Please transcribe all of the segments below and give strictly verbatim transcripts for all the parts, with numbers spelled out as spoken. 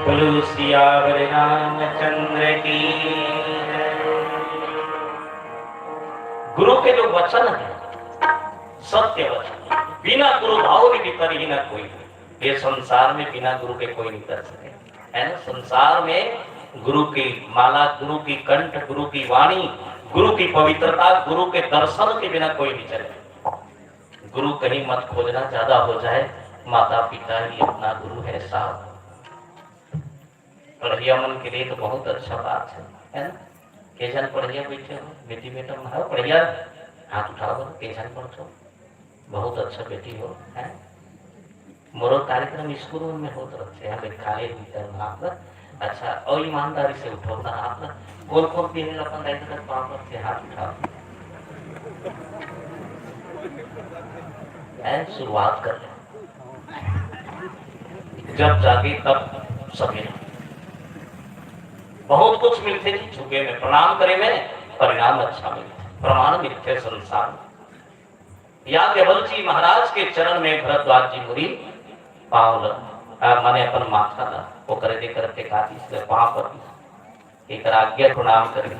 बोलो सियावर रामचंद्र की। गुरु के जो वचन है, सत्य वचन, बिना गुरु भाव के भी करी ना कोई। ये संसार में बिना गुरु के कोई नहीं कर सके, है ना? संसार में गुरु की माला, गुरु की कंठ, गुरु की वाणी, गुरु की पवित्रता, गुरु के दर्शन के बिना कोई नहीं चले। गुरु कहीं मत खोजना, ज्यादा हो जाए, माता पिता ही अपना गुरु है साहब। पढ़िया मन के लिए तो बहुत अच्छा बात है, है ना? के झन पढ़िया बैठे हो, बेटी बेटा मन हो पढ़िया, हाथ उठाओ, के झन पढ़ हो, बहुत अच्छा बेटी हो, है। मोरो कार्यक्रम स्कूल में होत रहते हैं, हमें खाली भी करना आप। अच्छा, और ईमानदारी से उठो ना आप। कौन कौन पीने अपन दाई तक पाँव रखते, हाथ उठाओ। है, शुरुआत कर ले। जब जागे तब सवेरा। बहुत कुछ मिलते जी, झुके में, प्रणाम करे में, परिणाम अच्छा मिलते, प्रमाण मिलते संसार में। याज्ञवल्क्य जी महाराज के चरण में भरद्वाज जी मुनि पाँव ल-, आ, माने अपन माथा ला, वो करे दे करते का चीज ले पाँव पर एकर आज्ञा प्रणाम करी।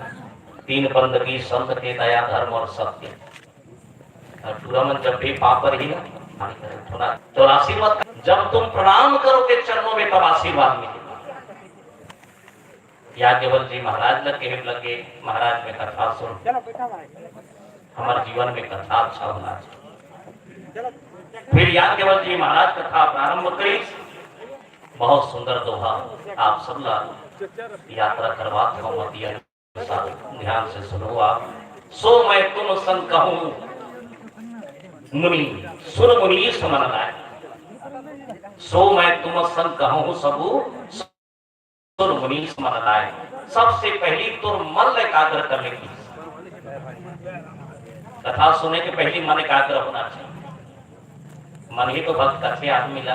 तीन बंदगी संत के दया, धर्म और सत्य। और पूरा मन जब भी पाँव पर ही ना, थोड़ा, तो आशीर्वाद, जब तुम प्रणाम करोगे चरणों में, तब आशीर्वाद मिलेगा। याज्ञवल्क्य जी महाराज लग के लगे, महाराज में कथा सुन, हमारे जीवन में कथा अच्छा होना चाहिए। फिर याज्ञवल्क्य जी महाराज कथा प्रारंभ करी। बहुत सुंदर दोहा, आप सब ला यात्रा करवा था मतिया के साथ। ध्यान से सुनो आप। सो मैं तुम संग कहूँ मुनि, सुन मुनीस मन लाए। सो मैं तुम संग कहूँ सबू, सुन मुनीस मन लाए। सबसे पहली तोर मन ल एकाग्र कर लेगी। कथा सुने के पहली मन एकाग्र होना चाहिए। मन ही तो भक्त करथे आदमी ला,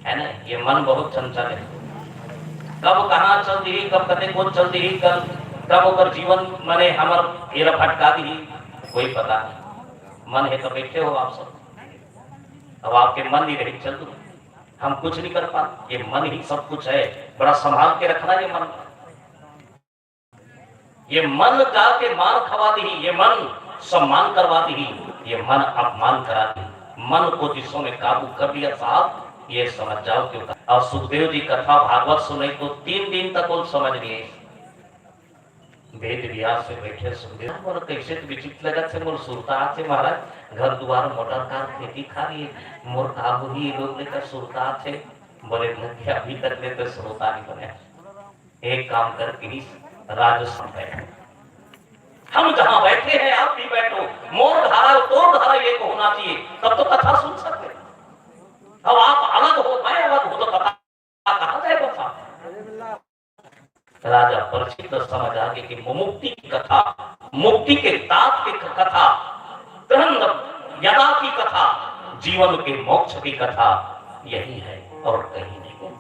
है ना? ये मन बहुत चंचल है, कब कहाँ चल दी, कब कते को चल दी, कब, कब ओकर जीवन मने हमर एरा भटका दी, कोई पता नहीं। मन है तो बैठे हो आप सब, अब आपके मन नहीं रही, चल दो, हम कुछ नहीं कर पा। ये मन ही सब कुछ है, बड़ा संभाल के रखना ये मन। ये मन जाके मार खवा दी, ये मन सम्मान करवा दी, ये मन अपमान करा दी। मन को जिसों ने काबू कर लिया साहब, ये समझ जाओ क्यों। और सुखदेव जी कथा भागवत सुने तो तीन दिन तक वो समझ लिए। वेद व्यास से बैठे सुखदेव, मोर कैसे तो विचित्र लगा थे, मोर सुरता आथे महाराज, घर दुआर मोटर कार खेती खारी, मोर काबू ही लोग लेकर सुरता आथे। बोले मुझे अभी तक ले तो श्रोता नहीं बने। एक काम कर, किसी राजस्थान बैठो, हम जहां बैठे हैं आप भी बैठो, मोर धारा और तोर धारा एक होना चाहिए, तब तो कथा सुन सकते हैं। अब आप अलग हो, मैं अलग हूं, तो कथा कहां जाएगा साहब? राजा परीक्षित समझ आ गए कि मुक्ति की कथा, मुक्ति के दात की कथा, ग्रहण यदा की कथा, जीवन के मोक्ष की कथा यही है और कहीं नहीं।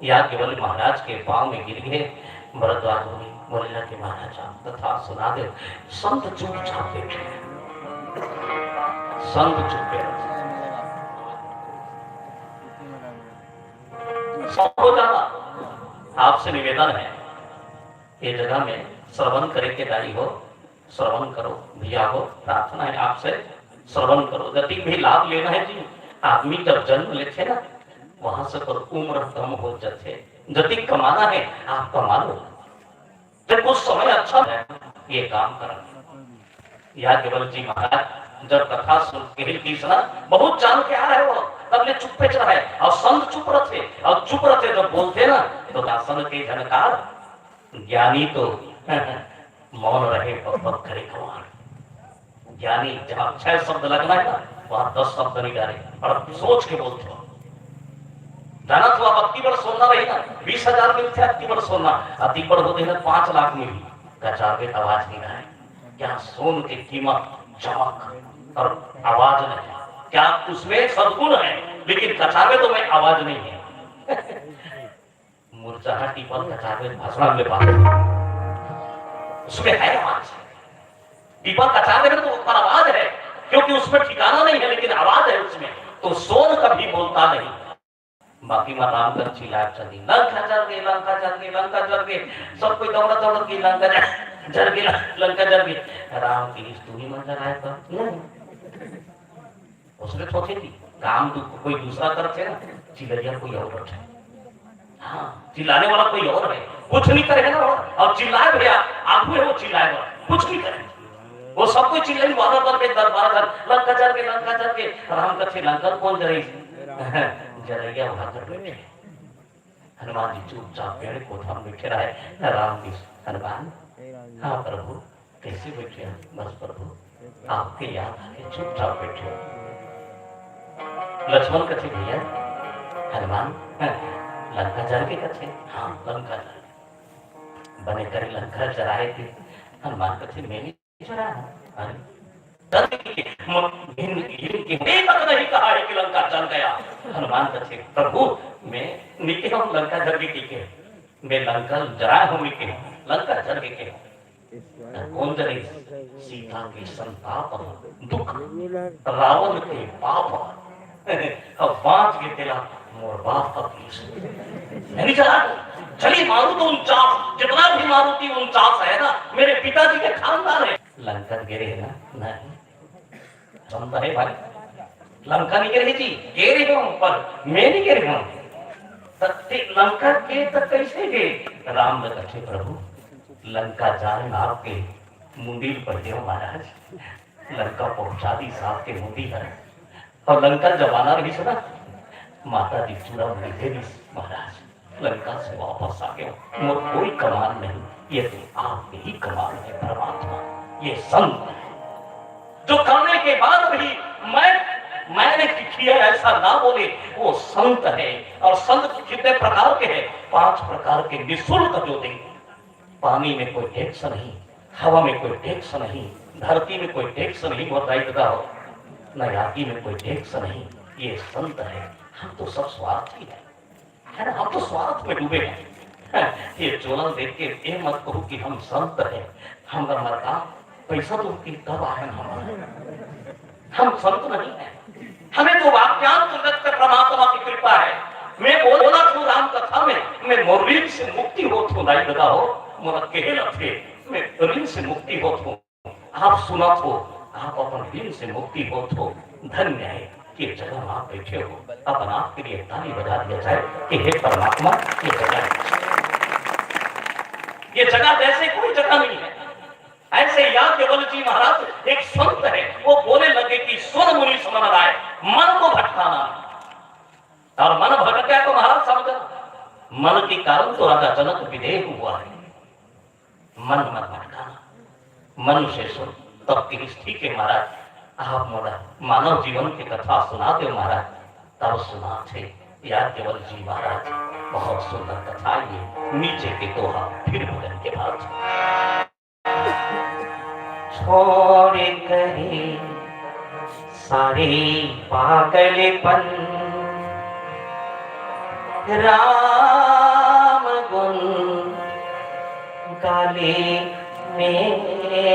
याज्ञवल्क्य महाराज के पांव में गिर गए। भरद्वाज मुनि बोले ना कि महाराज, आप कथा सुना दे। संत चुपचाप बैठे हैं, संत चुप बैठे। सब हो जाता। आपसे निवेदन है, ये जगह में श्रवण करे के दाई हो, श्रवण करो, भैया हो, प्रार्थना है आपसे, श्रवण करो। जतिक भी लाभ लेना है जी, आदमी जब जन्म लेथे ना, वहां से पर उम्र कम हो जाथे। जतिक कमाना है, आप कमा लो। जब कुछ समय अच्छा है, ये काम करना। याज्ञवल्क्य जी महाराज जब कथा सुन के तीसरा बहुत जान के आ रहे हो, तब ले चुप्पे च रहे, और संत चुप रहते, और चुप रहते जब बोलते ना, तो शासन के झनकार। ज्ञानी तो मौन रहे, पग पग करे कमाल। ज्ञानी जहां छह शब्द लगना है ना, वहां दस शब्द नहीं डाले, और सोच के बोलते हो। जाना तो आप अति बड़ सोना रही ना, बीस हजार मिलते अति बड़ सोना, अति बड़ होते ना पांच लाख मिली, कचार में आवाज नहीं आए। क्या सोन की कीमत, चमक और आवाज नहीं, क्या उसमें सद्गुण है, लेकिन कचार में तो मैं आवाज नहीं है। मुरझाना टीपल कचार में भाषण में बात, उसमें है आवाज। टीपल कचार में तो ऊपर आवाज है, क्योंकि उसमें ठिकाना नहीं है, लेकिन आवाज है उसमें। तो सोन कभी बोलता नहीं। बाकी म राम कर चिल्लाए चली, "लंका जर गे, लंका जर गे, लंका जर गे।" सब कोई दौड़ा दौड़ा के, "लंका जर, जर गे, लंका जर गे।" राम के इस तू ही मन जराए कर नहीं। उसने सोचे थी, काम तो कोई दूसरा करते ना, चिल्लैया कोई और बैठे। हाँ, चिल्लाने वाला कोई और है, कुछ नहीं करे ना। और चिल्लाए भैया, आगू है वो चिल्लाए वाला, कुछ नहीं करे। वो सब कोई चिल्लाई, बारह बार के दस बारह बार, "लंका जर गे, लंका जर गे।" राम कथे, "लंका कौन जरई?" "जरैया वहां कर बैठे।" हनुमान जी चुपचाप पेड़ कोठा में बैठे रहे। राम जी, हनुमान, "हाँ प्रभु।" "कैसे बैठे हैं?" "बस प्रभु, आपके याद आके चुपचाप बैठे हो।" लक्ष्मण कथे, "भैया, हनुमान, हाँ, लंका जर गे?" कथे, "हाँ, लंका जर गे।" "बने करे लंका जराए थे।" हनुमान कथे, "मैं नहीं जराया हूँ।" "अरे, जर गे के, म-, इन, इनके मुंह तक नहीं कहा है कि लंका जल गया।" हनुमान कथे, "प्रभु, मैं नहीं कहा हूँ लंका जर गे के, मैं लंका जराया हूँ नहीं कहा हूँ, लंका जर गे के हूँ।" कौन जरे? सीता के संताप दुख, रावण के पाप। अब बांच के तेला मोर बाप का पीस। नहीं चला, चली मारू तो उनचास, जितना भी मारुति उनचास है ना, मेरे पिताजी के खानदान है। लंका गे रहे ना, नहीं। समझा है भाई? लंका नहीं गे रहे जी, गे रहे हो, पर मैं नहीं गे रहे हूँ। त ते लंका गे त कैसे गे? राम ल कथे, "प्रभु, लंका जाए म आपके मुंडी ल पड़ देव महाराज, लंका पहुंचा दीस आपके मुंडी हर।" और लंका जब आना रहिस ना, माता जी चूड़ा मुड़ी दे दीस महाराज। लंका से वापस आ गया। मोर कोई कमाल नहीं, ये तो आपके ही कमाल है परमात्मा। ये संत है, जो करने के बाद भी मैं, मैंने किया ऐसा ना बोले, वो संत है। और संत कितने प्रकार के हैं? पांच प्रकार के निशुल्क जो दे। पानी में कोई टैक्स नहीं, हवा में कोई टैक्स नहीं, धरती में कोई टैक्स नहीं, वो दायित्व हो, न आदि में कोई टैक्स नहीं। ये संत है। हम तो सब स्वार्थी हैं। है ना, हम तो स्वार्थ में डूबे हैं। ये चोला ल देख के ये मत कहू कि हम संत हैं। हमरा मरका पैसा तो कि कब आए हम? हम संत नहीं हैं। हमें तो वाक्यांत जगत के परमात्मा की कृपा है। मैं बोला थू राम कथा में, मैं मोर ऋण से मुक्ति होत हूँ, दाई ददा हो, मोला कहे ल थे, मैं ऋण से मुक्ति होत हूँ। आप सुनत हो, आप अपन ऋण से मुक्ति होत हो। धन्य है कि ये जगह में आप बैठे हो। अपन आपके लिए ताली बजा दिया जाए कि हे परमात्मा, ये जगह, ये जगह जैसे कोई जगह नहीं है। ऐसे याज्ञवल्क्य जी महाराज एक संत है, वो बोले लगे कि "सुन मुनीश मन राय, मन को भटकाना।" और मन भटक गया तो महाराज समझ, मन के कारण तो राजा जनक विदेह हुआ है। मन मत भटकाना, मन से सुन। तब कहिस, "ठीक है महाराज, आप मोला मानव जीवन की कथा सुना दो महाराज।" तब सुनाथे याज्ञवल्क्य जी महाराज, बहुत सुंदर कथा ये, नीचे के दोहा फिर भजन के बाद। छोड़ करी सारी पागलपन, राम गुण गाली मेरी।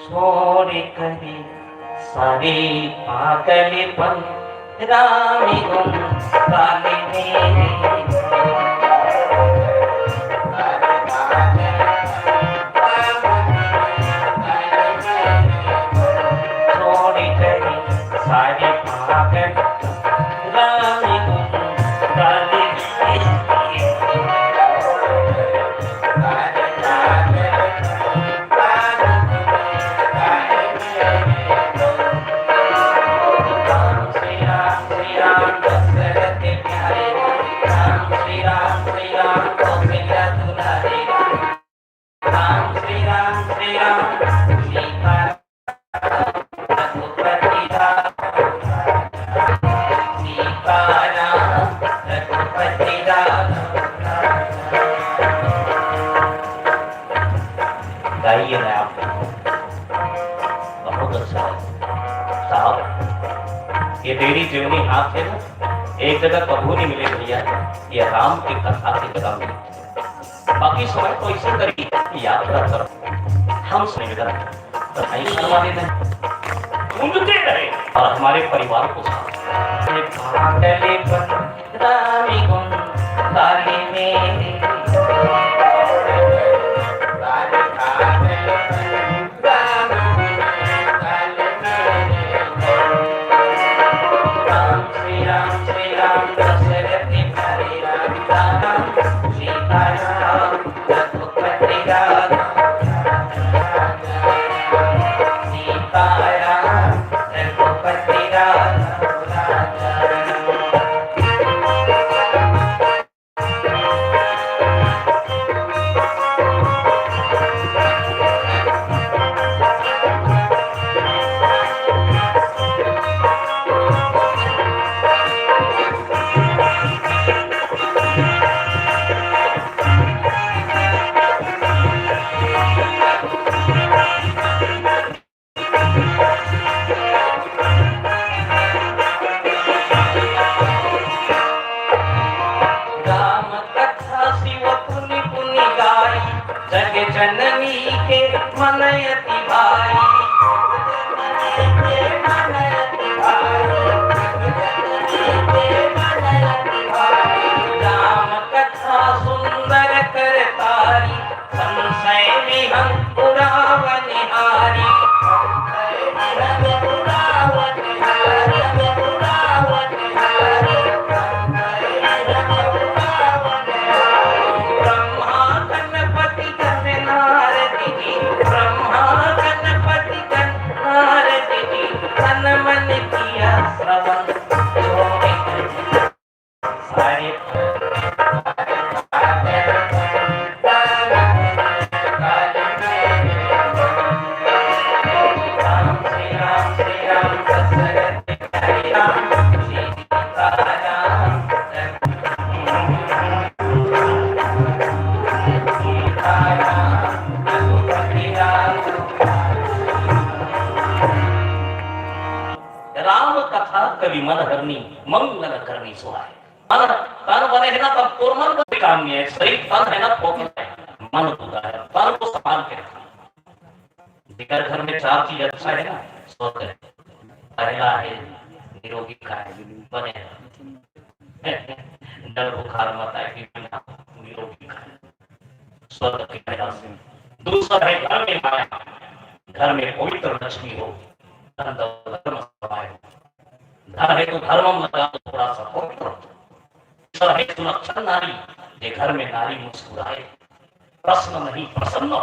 छोड़ करी सारी पागलपन, राम गुण गाली मेरी। छोड़ करी सारी पागल, राम गुण गाली मेरी। ये देरी जेवनी हाथ है ना, एक जगह कभू नहीं मिले भैया, ये राम के कथा के जगह मिले। बाकी समय तो ऐसे करी, यात्रा कर, हम निवेदन, तो ऐसा वाले नहीं, गूंजते रहे और हमारे परिवार को साथ। राम कथा शिव पुनि पुनि गाई, जग जननी के मन अति भाई। राम कथा सुंदर करतारी, संशय विहंग उड़ावनिहारी। ब्रह्मा गणपति गण नारद जी, ब्रह्मा गणपति गण नारद जी, तन मन किया श्रवण। राम कथा कवि मन हरनी, मंगल करनी सुहाए। मन, तन बने है ना, तब तोर मन कोई काम नहीं है। शरीर तन है ना, फोकट है, मन बुरा है, तन को संभाल के रखना। जेकर घर में चार चीज अच्छा है ना, स्वर्ग है। पहला है निरोगी खाए, बने रहे। डर बुखार मत आए, बीमारी ना हो, निरोगी खाए, स्वर्ग की पैदाश है। दूसरा है घर में माया, घर में पवित्र लक्ष्मी हो, धन दौलत धर्म समाए हो। धन है तो धर्म में लगा दो थोड़ा सा, पवित्र हो। तीसरा है सुलक्षण नारी, जे घर में नारी मुस्कुराए, प्रश्न नहीं, प्रसन्न हो।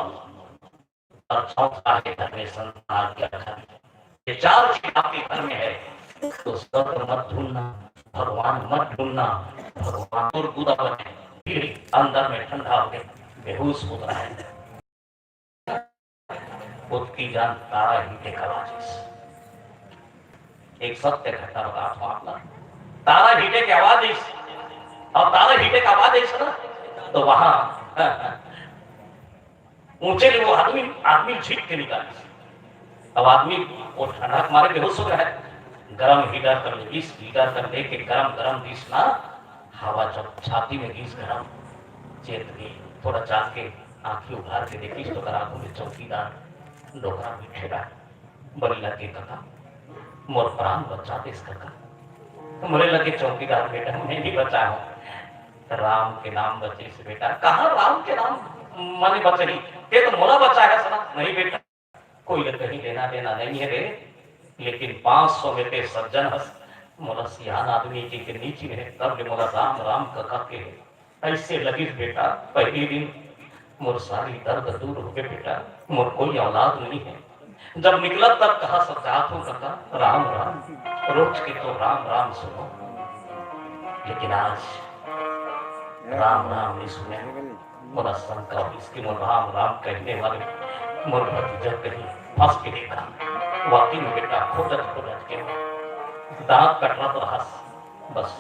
और चौथा है घर में संतान आज्ञाकारी। ये चार चीज आपके घर में है, तो स्वर्ग मत ढूंढना, भगवान मत ढूंढना। भगवान और बुरा बने, फिर अंदर में ठंडा हो गए, बेहोश होता है। खुद की जान तारा ही टेक आवाज। एक सत्य घटना बता हूं आपको। तारा हीटे की आवाज इस, और तारा हीटे की आवाज इस ना, तो वहां ऊंचे ले वो आदमी, आदमी झीक के निकाली। अब आदमी वो ठंडा के मारे बेहोश हो रहा है। गरम हीटर कर ले, इस हीटर कर लेके गरम गरम दिस ना, हवा जब छाती में घिस गरम, चेत गई। थोड़ा जाग के आंखी उघार के देखिस तो करा में चौकीदार डोकरा बैठे रहा। बड़ी लगे कका, मोर प्राण बचा देस कका। मोरे लगे चौकीदार बेटा, मैं नहीं बचा हूँ। राम के नाम बचे से बेटा। कहाँ राम के नाम माने बचही? ते तो मोला बचा है सना। नहीं बेटा, कोई ले कहीं लेना देना नहीं है रे, लेकिन पाँच सौ में ते सज्जन हस, मोला सियान आदमी के, के नीची है, तब ले मोला राम राम कका के है। ऐसे लगिस बेटा, पहली दिन मोर सारी दर्द दूर हो गए बेटा, मोर कोई औलाद नहीं है। जब निकला तब कहा सब जात हो कका, राम राम, रोज के तो राम राम सुनो, लेकिन आज राम राम नहीं सुने। मोला शंका होइस कि मोर राम राम कहने वाले मोर भतीजा कहीं फंस के देखा। वाकई में बेटा खोजत खोजत के दांत कटरत रहस। बस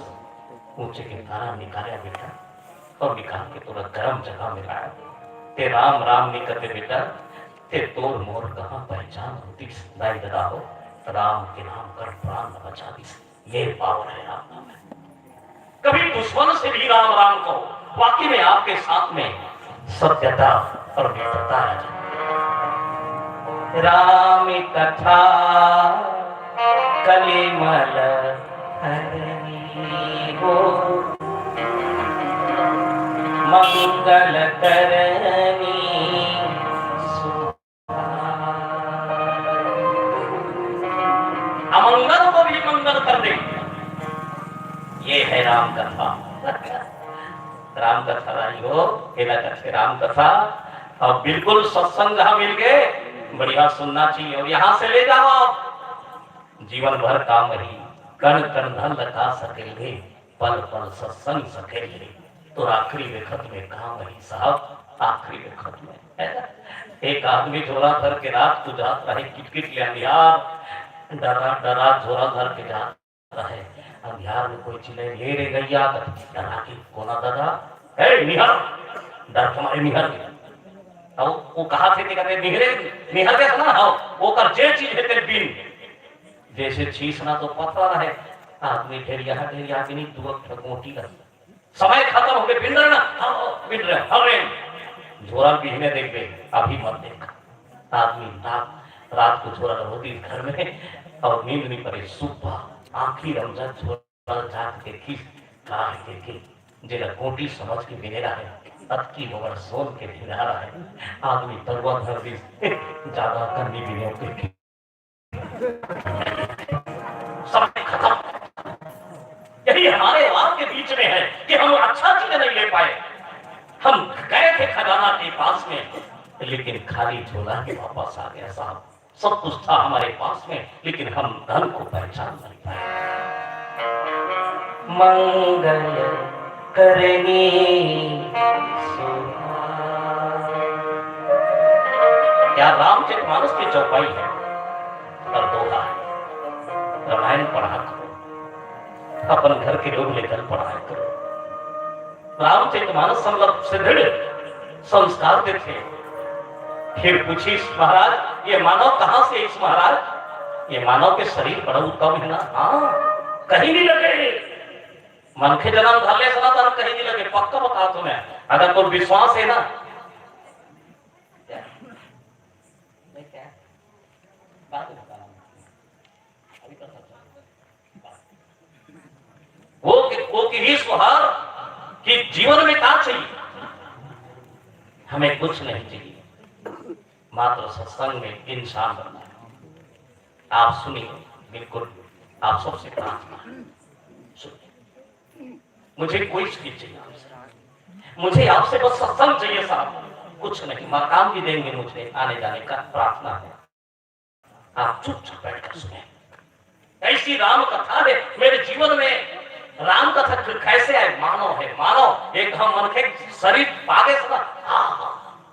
ऊंचे के तारा निकाले बेटा, और निकाल के तोला गरम जगह में लाया। ते राम राम नहीं कहते बेटा, ते तोर मोर कहाँ पहचान होती दाई ददा हो। राम के नाम कर प्राण बचा दिस। ये पावर है राम नाम में। कभी दुश्मन से भी राम राम कहो, वाकई में आपके साथ में सत्यता और मित्रता है। राम कथा कलिमल हरनी हो, मंगल करनी। अमंगल को भी मंगल कर दे, ये है राम कथा। राम कथा राई हो, केला कथे राम कथा। अब बिल्कुल सत्संग जहाँ मिल गए, बढ़िया सुनना चाहिए और यहाँ से ले जाओ आप। जीवन भर काम ही, कण कण धन लगा सकेंगे, पल पल सत्संग सकेंगे। तो आखिरी वक्त में काम ही साहब, आखिरी वक्त में, है ना? एक आदमी झोला धर के रात को जात रहे, किटकिट ले अंधियार, डरा डरा झोला धर के जात रहे। अंधियार में कोई चिल्लाए, "ले रे गैया," तो डरा के कोना दादा, "ए निहर, डर तुम्हारे निहर के।" अब वो कहा थे कि कहते, "निहरे, निहर के सुना हो, वो कर जे चीज है तेरे बिन।" जैसे छीसना तो पतला रहे, आदमी ढेरिया, ढेरिया के नहीं, दू ठक मोटी रहे। समय खत्म हो गए, बिन रहे ना, हाँ, बिन रहे, हर रहे। झोरा बिहने देख बे, अभी मत देख। आदमी रात, रात को झोरा होती घर में और नींद नहीं पड़े, सुबह आंखी रमजा झोरा जाग देखी, काहे देखी, जेला कोटी समझ के बिने रहे, अतकी बड़ सोन के ढिंगारा है। आदमी तरुआ धर दी, ज्यादा करनी बिने के। समय खत्म। यही हमारे और आपके बीच में है कि हम अच्छा चीज नहीं ले पाए। हम गए थे खजाना के पास में, लेकिन खाली झोला ही वापस आ गया साहब। सब कुछ था हमारे पास में, लेकिन हम धन को पहचान नहीं पाए। मंगल करनी सुहाग। क्या रामचरित मानस की चौपाई है और दोहा है। रामायण पढ़ा करो, अपन घर के लोग लेकर पढ़ाया करो। रामचरित मानस संलग्न से दृढ़ संस्कार देथे। फिर पूछिस, "महाराज, ये मानव कहाँ से इस महाराज? ये मानव के शरीर बड़ा उत्तम है ना?" हाँ, कहीं नहीं लगे। मनखे जन्म धर ले सनातन, कहीं नहीं लगे, पक्का बता तुम्हें, अगर कोई विश्वास है ना। क्या? मैं क्या? बात बता रहा हूँ। वो कि, वो किहिस सुहार कि जीवन में का चाहिए? हमें कुछ नहीं चाहिए, मात्र सत्संग में इंसान बनना है। आप सुनिए, बिल्कुल आप सबसे प्रार्थना है, सुनिए। मुझे कोई चीज चाहिए आपसे, मुझे आपसे बस सत्संग चाहिए साहब, कुछ नहीं। मकान भी देंगे मुझे, आने जाने का प्रार्थना है। आप चुपचाप बैठकर सुने। ऐसी राम कथा है मेरे जीवन में। राम कथा क-, कैसे आए? मानव है, मानव। एक हम मन के शरीर पागे सदा। हाँ, हाँ।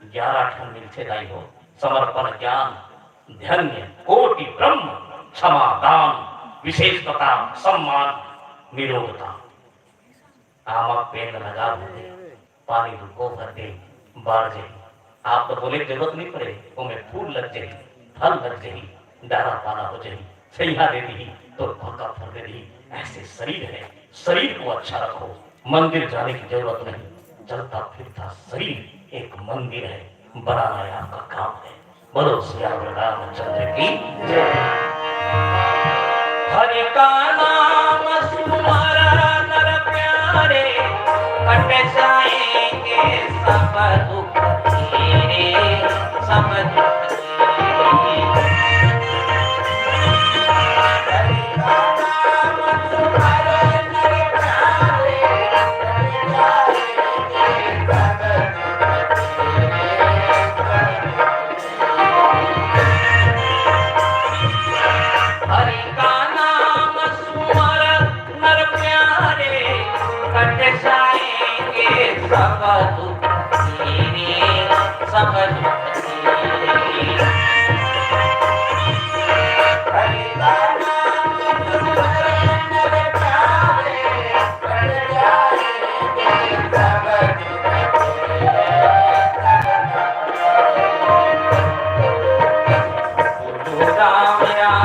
ग्यारह ठन मिलथे दाई हो। समर्पण, ज्ञान, धन्य, कोटि ब्रह्म, क्षमा, दान, विशेषता, सम्मान, निरोधता। आमा पेड़ लगा दे, पानी रुको भर दे, बाढ़ जाही। आप तो बोले जरूरत नहीं पड़े, ओमे फूल लग जाही, फल लग जाही, डारा पाला हो जाही, छइहा दे दी, तो पक्का फल दे दी। ऐसे शरीर है, शरीर को अच्छा रखो, मंदिर जाने की जरूरत नहीं, चलता फिरता शरीर एक मंदिर है, बनाना है आपका काम है। बोलो सियावर रामचंद्र की जय। हरि का नाम सुमर नर प्यारे, कट जाएंगे सब दुख तेरे, सब दुख तेरे। हरि का नाम सुमर नर प्यारे, कट जाएंगे सब दुख तेरे। हरि का नाम सुमर नर प्यारे, कट जाएंगे सब दुख तेरे, सब दुख तेरे। हरि का नाम सुमर नर प्यारे, कट जाएंगे सब दुख तेरे। राम राम।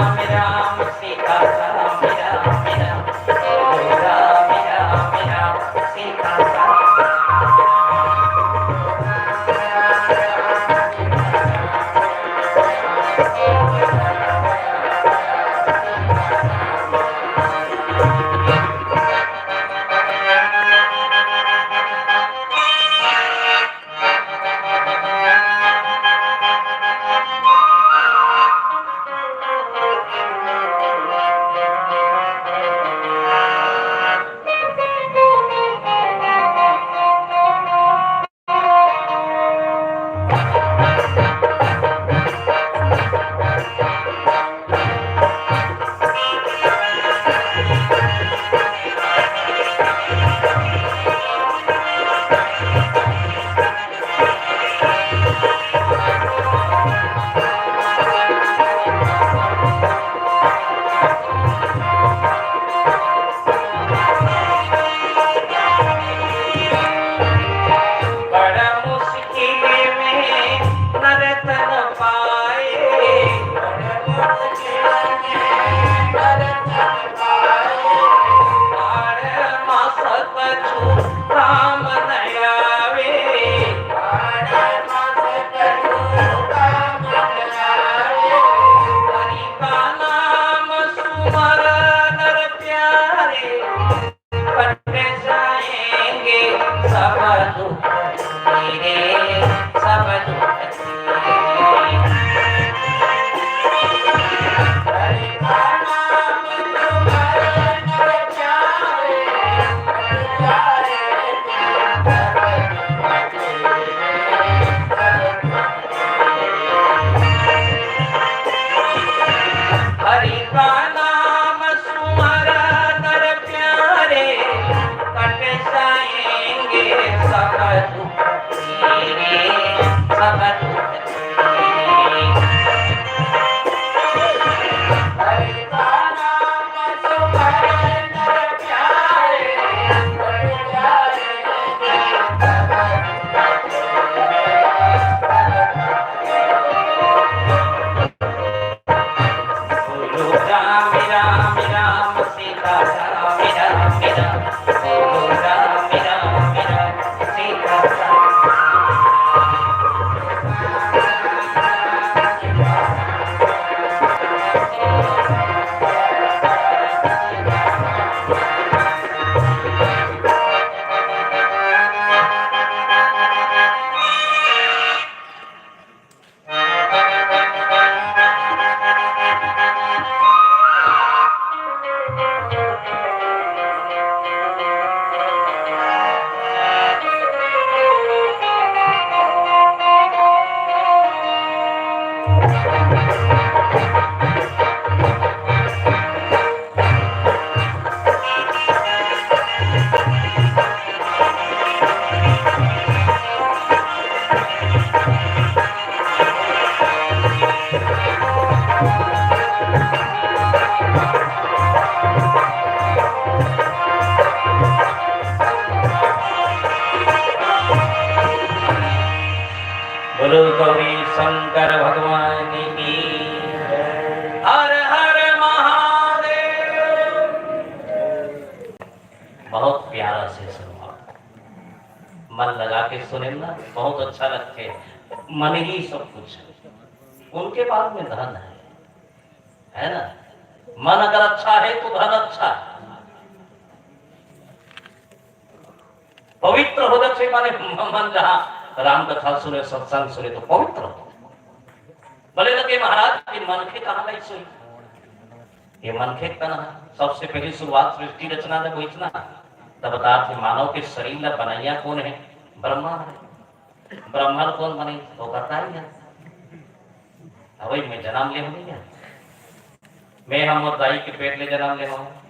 राम सीता राम, राम राम, बोलो राम राम राम, सीता राम। बोलो गौरी शंकर भगवान की। हर हर महादेव। बहुत प्यारा से सुनो। मन लगा के सुने ना, बहुत अच्छा लगते। मन ही सब कुछ है, उनके बाद में धन है, है ना? मन अगर अच्छा है तो धन अच्छा है। पवित्र हो जाथे माने मन जहाँ राम कथा सुने, सत्संग सुने तो पवित्र हो। बोले लगे महाराज, ये मनखे कहाँ गई सोई? ये मनखे तन है। सबसे पहली शुरुआत सृष्टि रचना जब हुई ना, तब बता थे मानव के शरीर ला बनाया कौन है? ब्रह्मा है। ब्रह्मा ला कौन बने? तो करता ही है। अब वही मैं जन्म ले हूँ क्या? मैं हम मोर दाई के पेट ले जन्म ले हूँ,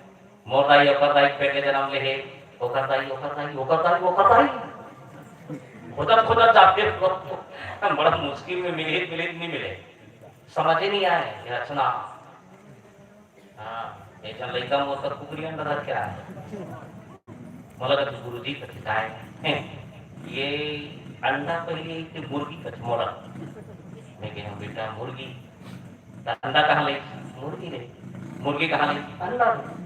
मोर दाई ओकर दाई के पेट ले जन्म ले हे, ओकर दाई, ओकर दाई, ओकर दाई, ओकर दाई। खोजत खोजत जाते हो। बड़ा मुश्किल में मिले, मिले, नहीं मिले। समझ ही नहीं आए ये रचना। हाँ, एक झन लइका मोर कर कुकरी अंडा धर के आए। मोला कथे, "गुरुजी," कथे, "काय?" "ये अंडा पहले एक मुर्गी," कथे मोला। मैं कहे, "बेटा, मुर्गी।" "त अंडा कहाँ ले?" "मुर्गी ले।" "मुर्गी कहाँ ले?" "अंडा ले।"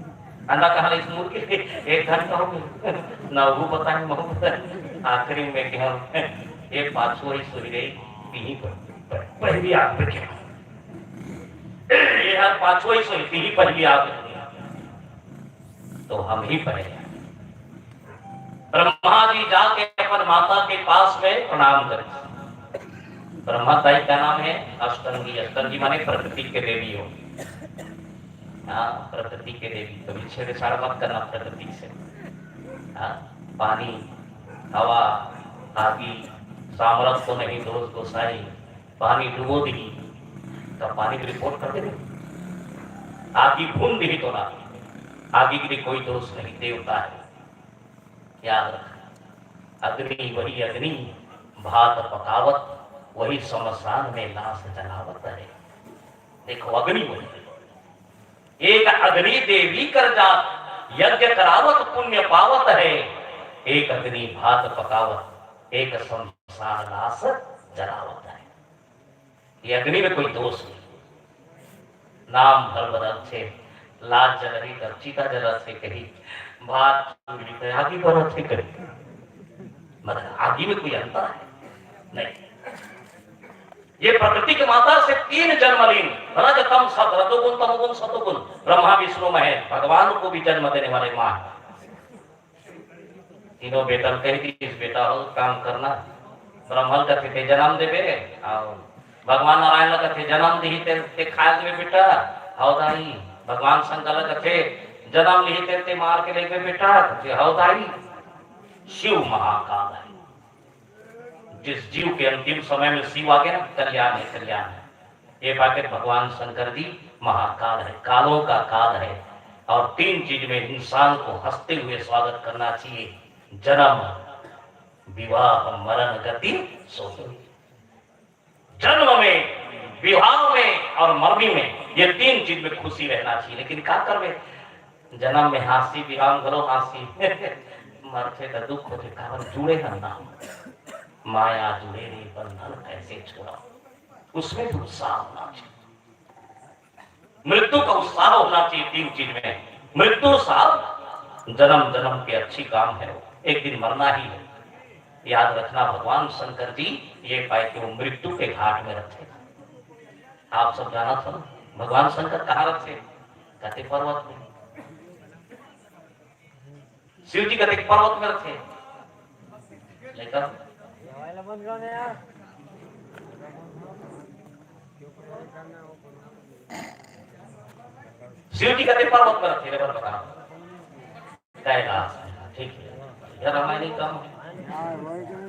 "अंडा कहाँ ले?" "मुर्गी ले।" एक घंटा हो गया, ना वो पता है, ना वो पता है। आखिरी में कहा, "ये पाछू ही सोई रही, यहीं पर, पर, पहली आग पे क्या?" ये हर पाछू ही सोई, यहीं पहली आग पे। तो हम ही पहले। ब्रह्मा जी जाके अपन माता के पास में प्रणाम करे। ब्रह्मा दाई का नाम है अष्टंगी। अष्टंगी माने प्रकृति के देवी हो। हाँ, प्रकृति के देवी। कभी छेड़छाड़ मत करना प्रकृति से। हाँ, पानी, हवा, आगी, सामरथ को नहीं दोष गोसाई, पानी डुबो दिही, त पानी के रिपोर्ट कर देबे। आगी भून दिही तोला, आगी के लिए कोई दोष नहीं, देवता है। याद रख, अग्नि वही अग्नि, भात पकावत, वही श्मशान में लाश जलावत है। देखो, अग्नि वही। एक अग्नि देवी कर जात, यज्ञ करावत पुण्य पावत है। एक अग्नि भात पकावत, एक श्मशान लाश जलावत है। ये अग्नि में कोई दोष नहीं। नाम भर बदलथे, लाज जलही तब चिता जलथे कही, भात चूल्ही पे आगी बरथे कही। मतलब आगी में कोई अंतर है? नहीं। ये प्रकृति के माता से तीन जन्म लीन, रज तम सत, रजोगुण, तमोगुण, सतोगुण, ब्रह्मा विष्णु महेश, भगवान को भी जन्म देने वाले माँ। तीनों बेटा ल कहि दिस, "बेटा हो, काम करना।" ब्रह्मा ल कथे, "ते जन्म देबे।" अउ भगवान नारायण ल कथे, "जन्म दिही ते, ते खाए लेबे बेटा।" "हव दाई।" भगवान शंकर ल कथे, "जन्म लिही ते, ते मार के लेबे बेटा।" कथे, "हव दाई।" शिव महाकाल है। जिस जीव के अंतिम समय में शिव आगे ना, कल्याण है, कल्याण है। ये बात है, भगवान शंकर जी महाकाल है, कालों का काल है। और तीन चीज में इंसान को हंसते हुए स्वागत करना चाहिए, जन्म, विवाह, मरण, गति, सोई। जन्म में, विवाह में और मरनी में, ये तीन चीज में खुशी रहना चाहिए। लेकिन का करबे, जन्म में हाँसी, विवाह में घलो हाँसी, मरथे त दुख होथे, काबर जुड़े हन ना। माया जुड़े रे बंधन कैसे छोड़ा, उसमें भी उत्साह होना चाहिए। मृत्यु का उत्साह होना चाहिए तीन चीज में। मृत्यु साहब जन्म जन्म के अच्छी काम है, एक दिन मरना ही है। याद रखना, भगवान शंकर जी ये पाए कि वो मृत्यु के घाट में रहते। आप सब जाना था, भगवान शंकर कहाँ रहते? कहते पर्वत में। शिव जी कहते पर्वत में रहते। लेकिन शिव जी कहते पर्वत में रहते, लेकिन बताओ। कैलाश, ठीक है, इधर हमारे नहीं कम है।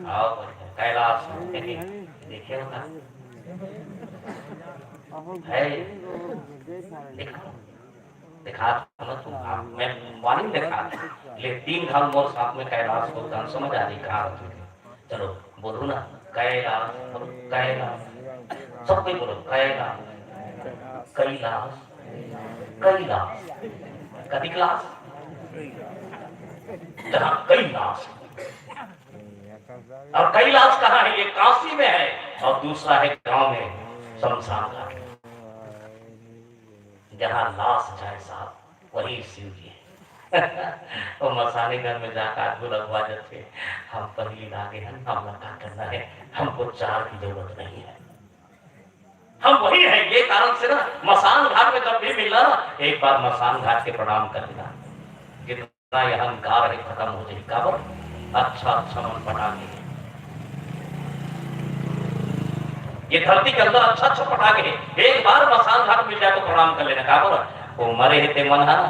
आओ, कैलाश देखे होता है, देखा, देखा ना तुम, आप, मैं मालूम देखा ले, तीन घाल मोर साथ में कैलाश को गान समझ आ रही, कहाँ रहते थे? चलो, बोलो ना, कैलाश, बोलो, कैलाश। सब कोई बोलो, कैलाश, कैलाश, कैलाश। कति क्लास? जहाँ कैलाश। और कैलाश कहाँ है? ये काशी में है, और दूसरा है गांव में, शमशान घाट, जहाँ लाश जाए साहब, वही शिव जी है। वो मसानी घर में जाकर आगू लगवा जाते, हम पहली लागे हैं, हम का करना है, हमको चार की जरूरत नहीं है, हम वही है। ये कारण से ना, मसान घाट में जब भी मिलना ना, एक बार मसान घाट के प्रणाम कर लेना, जितना ये अहंकार है खत्म हो जाए। काबर? अच्छा अच्छा मन पटा के, ये धरती के अंदर अच्छा अच्छा पटा के, एक बार मसान घाट मिल जाए तो प्रणाम कर लेना। काबर? वो मरे है ते मन है ना,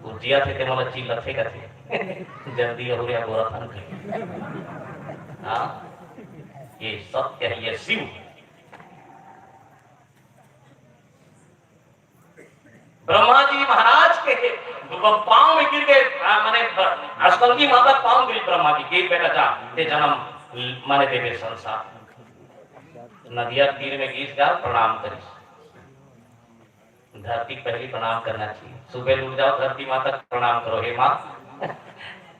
वो जिया थे ते मन चिल्लत थे कथे। जल्दी हो गया गोरा थन के। हाँ, ये सत्य है, ये शिव। ब्रह्मा जी महाराज के पांव में गिर गए, आ, माने ब-, अष्टंगी माता पांव गिरी ब्रह्मा जी के, "बेटा जा, ते जन्म माने देवे संसार।" नदिया तीर में गिर जा, प्रणाम करिस। धरती पहली प्रणाम करना चाहिए। सुबह उठ जाओ, धरती माता को प्रणाम करो, "हे माँ,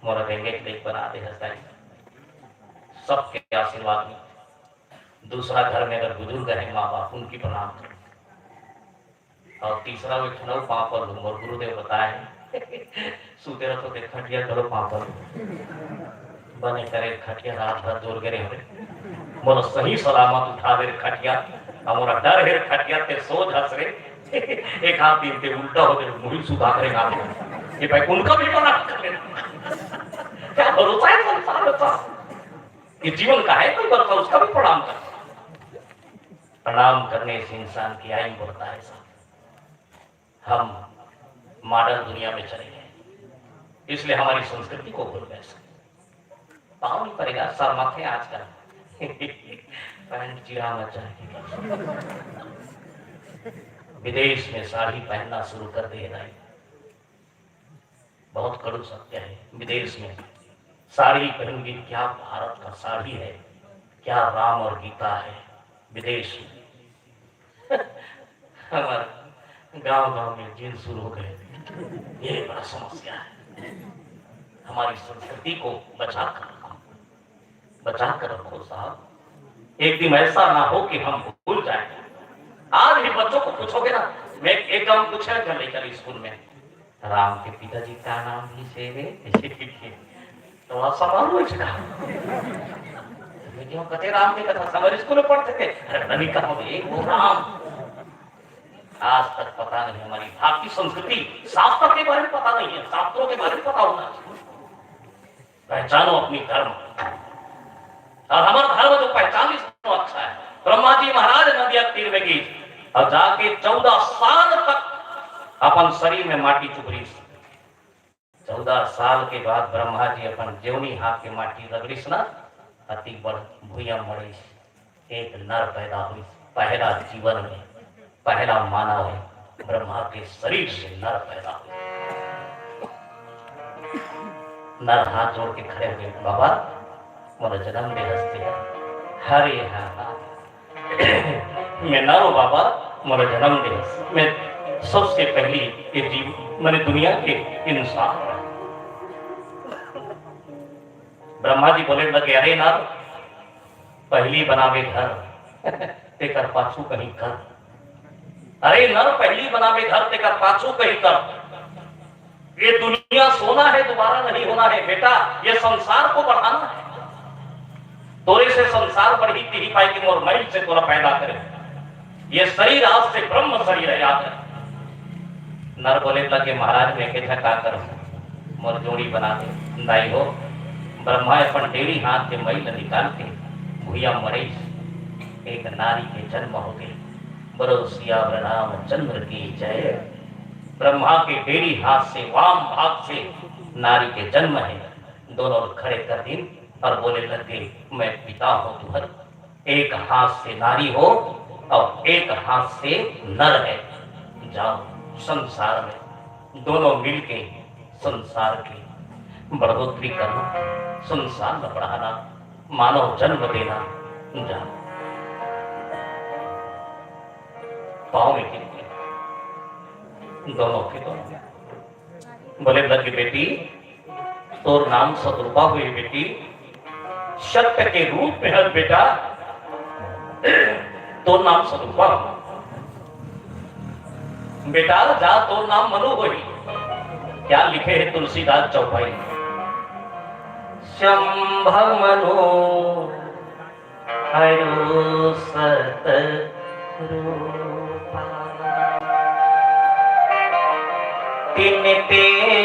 मोरा गंगे के लेक बना दे हसाई।" सबके आशीर्वाद में। दूसरा घर में अगर बुजुर्ग है, माँ बाप, उनकी प्रणाम करो। और तीसरा वे खनऊ पाँव पर लूँ, मोर गुरुदेव बताए, सूते रहो तो देख खटिया करो पाँव पर। बने करे खटिया रात भर जोर गिरे हवे। मोला सही सलामत उठा दे रे खटिया। अब मोला डर हे रे खटिया, ते सोच हंस रे। एक हाथ दिन ते उल्टा हो गए, मुड़ी सुधा करे हाथ में। ये भाई उनका भी प्रणाम कर लेना। क्या भरोसा है संसार का? ये जीवन का है कोई भरोसा, उसका भी प्रणाम कर। प्रणाम करने से इंसान की आयु बढ़ता है साहब। हम मॉडर्न दुनिया में चले गए, इसलिए हमारी संस्कृति को भूल गए। पाँव नहीं पड़ेगा, शर्माते हैं आजकल। पैंट चिरा मचा है। विदेश में साड़ी पहनना शुरू कर दे भाई, बहुत कड़ू सत्य है। विदेश में साड़ी पहनगी, क्या भारत का साड़ी है, क्या राम और गीता है विदेश में। हमारे गांव गांव में जींस शुरू हो गए, ये बड़ा समस्या है। हमारी संस्कृति को बचा कर रखो, बचा कर रखो साहब। एक दिन ऐसा ना हो कि हम भूल जाए। आज भी बच्चों को पूछोगे ना, मैं एक गांव पूछा घर लेकर स्कूल में, "राम के पिताजी का नाम भी से रे?" तो आप समारोह इसका। मैं क्यों कहते राम की कथा समर स्कूल में पढ़ते थे, अरे ननी कहा, वो राम। आज तक पता नहीं, हमारी भारतीय संस्कृति, शास्त्र के बारे में पता नहीं है, शास्त्रों के बारे में पता होना चाहिए। पहचानो अपनी धर्म, और हमारा धर्म जो पहचान ली, तो अच्छा है। ब्रह्मा जी महाराज नदिया तीर में गीस, और जाके चौदह साल तक अपन शरीर में माटी चुपरीस। चौदह साल के बाद ब्रह्मा जी अपन जेवनी हाथ के माटी रगड़ीस ना, अति बड़ भुइयां मड़ीस। एक नर पैदा हुई, पहला जीवन में पहला मानव है, ब्रह्मा के शरीर से नर पैदा हुई। नर हाथ जोड़ के खड़े हुए, "बाबा, मोर जन्म दे हस्ते।" "हरे हा, मैं नर हूँ बाबा, मोर जन्म दे हस। मैं सबसे पहली ये जीव, मैंने दुनिया के इंसान हूँ।" ब्रह्मा जी बोले लगे, "अरे नर, पहली बनावे घर, तेकर पाछू कहीं कर।" अरे नर पहली बनावे घर, तेकर पाछू कही कर। ये दुनिया सोना है, दोबारा नहीं होना है बेटा, ये संसार को बढ़ाना है। तोरे से संसार बढ़ी, तिही पाई कि मोर मैल से तोला पैदा करे। ये शरीर आज से ब्रह्म शरीर है, याद है। नर बोले लगे, महाराज, मैं के झका करूं, मोर जोड़ी बना दे। दाई हो, ब्रह्मा अपन डेढ़ी हाथ के मैल निकाल के भुइया मरेस, एक नारी के जन्म हो गए। बोलो सियावर रामचंद्र की जय। ब्रह्मा के डेढ़ी हाथ से, वाम भाग से नारी के जन्म है। दोनों खड़े कर दिन और बोले लगे, मैं पिता हूं तुहर, एक हाथ से नारी हो और एक हाथ से नर है। जाओ, संसार में दोनों मिलके संसार की बढ़ोतरी करना, संसार में बढ़ाना, मानव जन्म देना। जाओ, पाँव में गिर गए दोनों के दोनों। बोले लगे, बेटी, तोर नाम सतरूपा हुई बेटी, सत्य के रूप में है बेटा, तोर नाम सतरूपा हो। बेटा जा, तोर नाम मनु होही। क्या लिखे है तुलसीदास चौपाई? शंभ मनु हरो सत रूपा, तिनते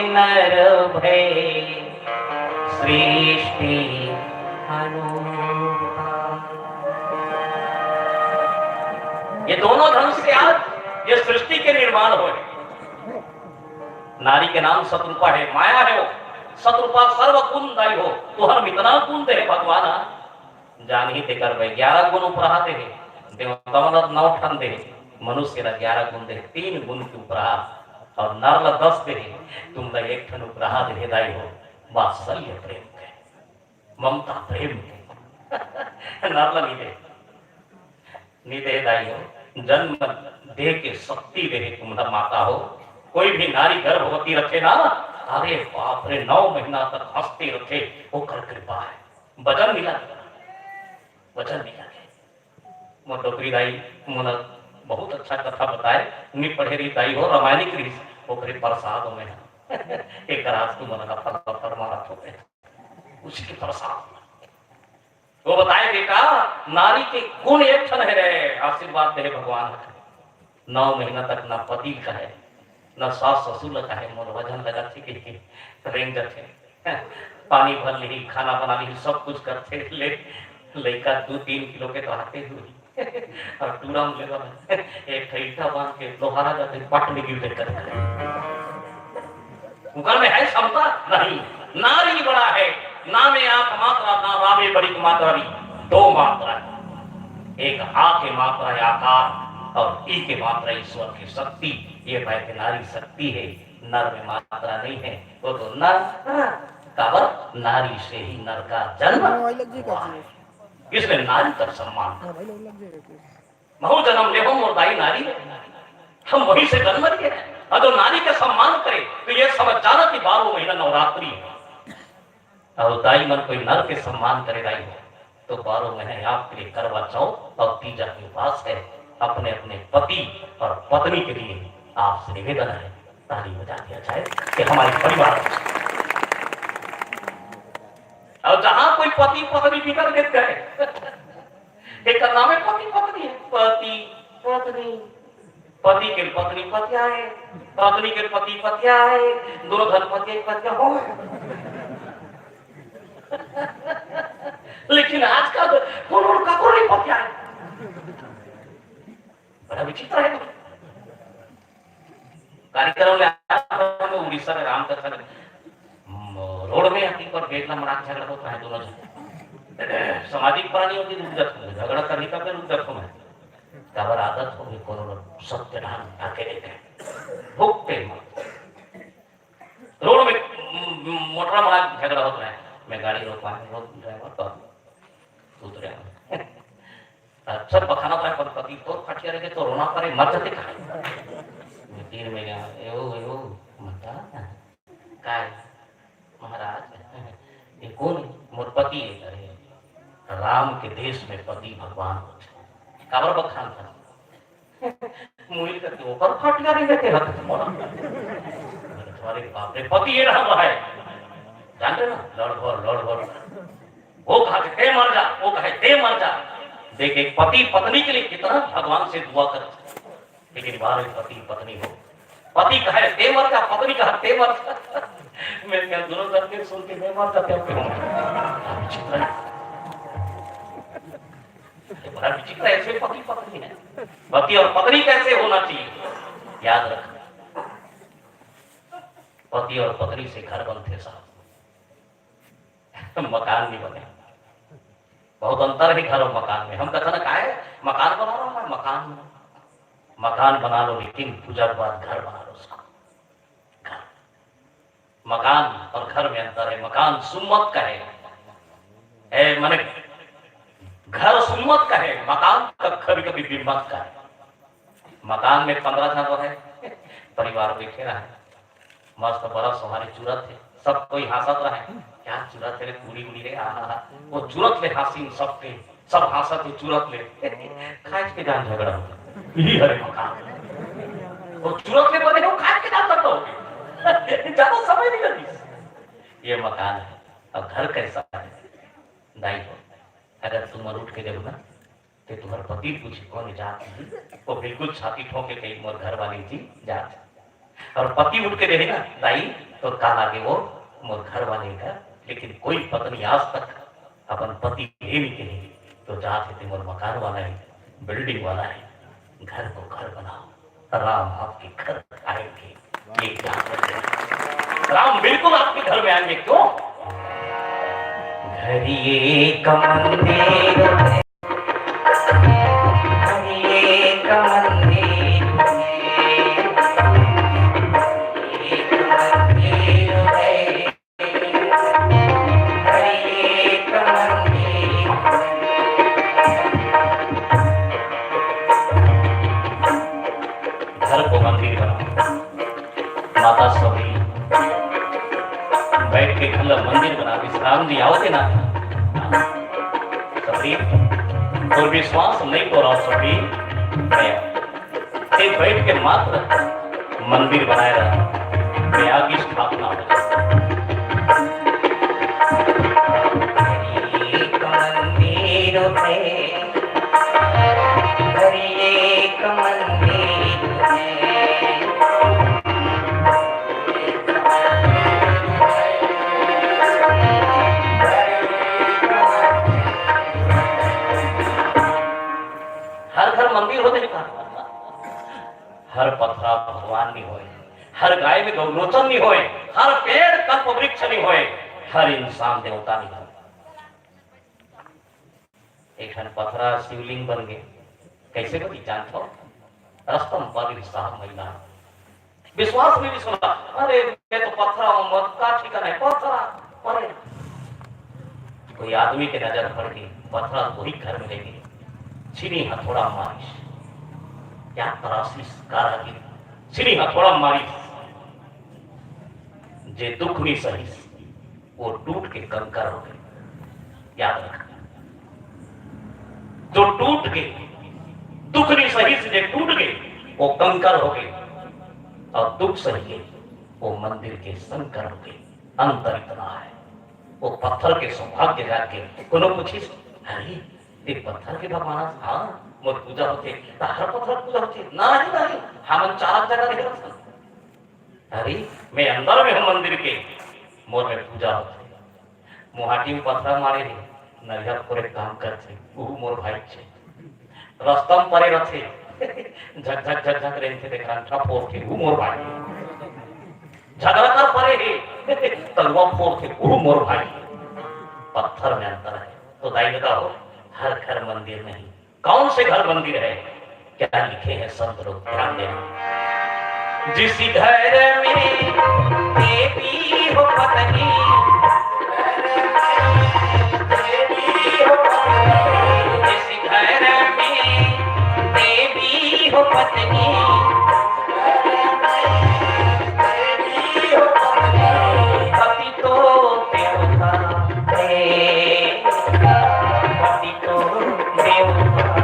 नर भय सृष्टि अनूपा। ये दोनों धन से आज ये सृष्टि के निर्माण होय। नारी के नाम सतरूपा है, माया है वो। सतरूपा सर्व गुण दाई हो, तुहर मितना गुण दे भगवान। जान ही ते करबे, ग्यारह गुण उपराहा दे हे, देवता मन नौ ठन दे हे, मनुष्य ला ग्यारह गुण दे हे, तीन गुण के उपराहा, और नर ला दस दे हे, तुम ला एक ठन उपराहा दे हे दाई हो, वात्सल्य प्रेम के, ममता प्रेम के। नर ला नहीं दे, नहीं दे दाई हो, जन्म दे के शक्ति दे हे तुम ला माता हो। कोई भी नारी गर्भवती रखे ना, अरे बाप रे, नौ महीना तक हंसते रखे, ओकर कृपा है। वजन मिला, वजन मिला के। मोर डोकरी दाई मोला बहुत अच्छा कथा बताए, नी पढ़े रही दाई हो, रामायणिक रही, ओकरे प्रसाद में एक रात को मन का फल पर मारा हो गए, उसके प्रसाद। वो बताए, बेटा, नारी के गुण एक ठन है रे, आशीर्वाद दे भगवान। नौ महीना तक ना पति कहे, ना सास ससुर ला कहे, मोर वजन लगा थी कह के रेंग जाथे। पानी भर ली, खाना बना ली, सब कुछ करथे, ले लइका दू तीन किलो के तो आते हुए और टूरा में लेवा एक ठो ईंटा बांध के लोहारा जाते पट में गिर देकर। उकर में है क्षमता नहीं। नारी बड़ा है, ना में आंख मात्रा, ना रावे बड़ी मात्रा री, दो मात्रा है। एक आ के मात्रा है आकार और ई के मात्रा ईश्वर की शक्ति। ये भाई के नारी शक्ति है, नर में मात्रा नहीं है। वो तो नर, काबर नारी से ही नर का जन्म हुआ है। इसलिए नारी का सम्मान। हाँ भाई, लग जाएगा। महू जन्म ले हो मोर दाई नारी, हम वहीं से जन्म लिए। अगर नारी का सम्मान करे तो ये समझ जाना कि बारह महीना नवरात्रि है। और दाई मन कोई नर के सम्मान करे दाई हो तो बारह महीने आपके लिए करवा चौथ और तीजा के उपास है। अपने अपने पति और पत्नी के लिए आपसे निवेदन है, ताली बजा दिया जाए कि हमारे परिवार और जहां कोई पति पत्नी बिगड़ गए, एक नाम है पति पत्नी है, पति पत्नी, पति के पत्नी पतिया है, पत्नी के पति पतिया है, दोनों धन पति पतिया हो। लेकिन आजकल कौन और ककरो नहीं पतिया है। बड़ा विचित्र है। कार्यक्रम में आया था, मैं उड़ीसा में राम कथा में, म, रोड में आती पर बेटला मराक झगड़ा होता है दोनों जन। सामाजिक प्राणी होती रुक जाता हूँ, झगड़ा करने का फिर रुक जाता हूँ मैं। काबर आदत हो गई, कोनो लोग सत्य ढंग ढाके लेते हैं। भुगते मत। रोड में म, म, मोटरा मराक झगड़ा होता है, मैं गाड़ी रोकवा, रोक ड्राइवर तो उतरे। अच्छा बखाना था पर पति तो खटिया रहे तो रोना पड़े, मर जाते कहा। तीन महीना, एहो, एहो, मता, काय, महाराज, ये कौन? मोर पति है। अरे, राम के देश में पति भगवान होते हैं। काबर बखान था? मुई करके ओकर खटिया नहीं देते हक तुम्हारा। तुम्हारे बाप रे, पति ये रहा है, जानते ना, लड़ भर, लड़ भर। वो कहा कि ते मर जा, वो कहे ते मर जा। देख, एक पति पत्नी के लिए कितना भगवान से दुआ कर, लेकिन बाहर एक पति पत्नी हो, पति कहे ते मर जा, पत्नी कहे ते मर जा। मैं क्या दोनों करके सुन के मैं मर जाते हूँ। ये बड़ा विचित्र, ऐसे पति पत्नी है। पति और पत्नी कैसे होना चाहिए, याद रखना। पति और पत्नी से घर बनते साहब, मकान नहीं बने। बहुत अंतर है घर और मकान में। हम कथन का है, मकान बना रहा हूँ मैं, मकान में मकान बना लो, लेकिन पूजा के बाद घर बना लो साहब। घर, मकान और घर में अंतर है। मकान सुम्मत का है, ए, माने घर सुम्मत का है, मकान कभी कभी बिम्मत का है। मकान में पंद्रह जन रहे, परिवार बैठे रहे, मस्त बड़ा सोहारी चुरत है, सब कोई हंसत रहे। क्या चुरत है रे, पूरी उड़ी रे, आहा हा। वो चुरत ले हंसी सबके, सब हंसत है चुरत ले। खाए के जान झगड़ा होता, यही हरे मकान। वो चुरत ले बने हो, खाए के जान तक हो। ज्यादा समय नहीं लगी। ये मकान है। अब घर कैसा है? दाई हो, अगर तुम उठ के देखो ना, कि तुम्हारे पति पूछे कौन जात है, वो बिल्कुल छाती ठोक के कही, "मोर घर वाली जी जात है।" और पति उठ के देखे ना, दाई, तो का लागे वो मोर घर वाले का। लेकिन कोई पत्नी आज तक अपन पति ये नहीं कहे, "तो जात है, ते मोर मकान वाला है, बिल्डिंग वाला है।" घर को घर बनाओ, राम आपके घर आएंगे, ये याद रखना। राम बिल्कुल आपके घर में आएंगे। क्यों? घर एक मंदिर है, घर एक मंदिर है, एक मंदिर है, घर एक मंदिर। घर को मंदिर बनाओ। माता सबरी बैठ के घर ला मंदिर बना, विश्राम जी आवत है ना। सबरी, तोर विश्वास नहीं तो रहो सबरी, मैं ते बैठ के मात्र मंदिर बनाए रहा, मैं आगे स्थापना हो जाए। एक मंदिर है, घर एक मंदिर है। हर घर मंदिर होथे का? हर पथरा भगवान नहीं होय, हर गाय में गौलोचन नहीं होय, हर पेड़ कल्प वृक्ष नहीं होय, हर इंसान देवता नहीं होय। एक ठन पथरा शिवलिंग बन गए। कैसे बनी जानथो? रस्तम पर साहब महिला विश्वास नहीं, विश्वास। अरे, मैं तो पथरा हूँ, मत का ठिकाना है, पथरा। अरे, कोई आदमी के नजर पड़ गई, पथरा वही घर में ले गई। छीनी हथौड़ा मारिस, क्या तरासीस कारागिर, छीनी हथौड़ा मारिस। जे दुख नहीं सही, वो टूट के कंकर हो गए। याद रखना, जो टूट गए, दुख नहीं सही से जे टूट गए, वो कंकर हो गए, और दुख सही गए, वो मंदिर के शंकर हो गए। अंतर इतना है। वो पत्थर के सौभाग्य जाके कोनो पूछिस, "अरे, ये पत्थर के भगवान?" "हाँ, मोर पूजा होथे।" "त हर पत्थर पूजा होथे?" "नहीं, नहीं, हमन चार जगह रहे।" "अरे, मैं अंदर में हूँ मंदिर के, मोर में पूजा होथे।" मुहाटी में पथरा मारे हे, नरिया फोरे काम करथे, उहू मोर भाई छे। रस्ता म परे रथे, झक झक झक झक रेंगथे, देखा अंठा फोरथे, उहू मोर भाई। झगड़ा कर परे हे, तलवा फोरथे, उहू मोर भाई। पत्थर में अंतर है। तो दाई बताओ, हर घर मंदिर नहीं, कौन से घर मंदिर है, क्या लिखे हैं संत लोग, ध्यान देना। जिस घर में देवी हो पत्नी, जिस घर में देवी हो पत्नी, पति तो देवता है, पति तो देवता है।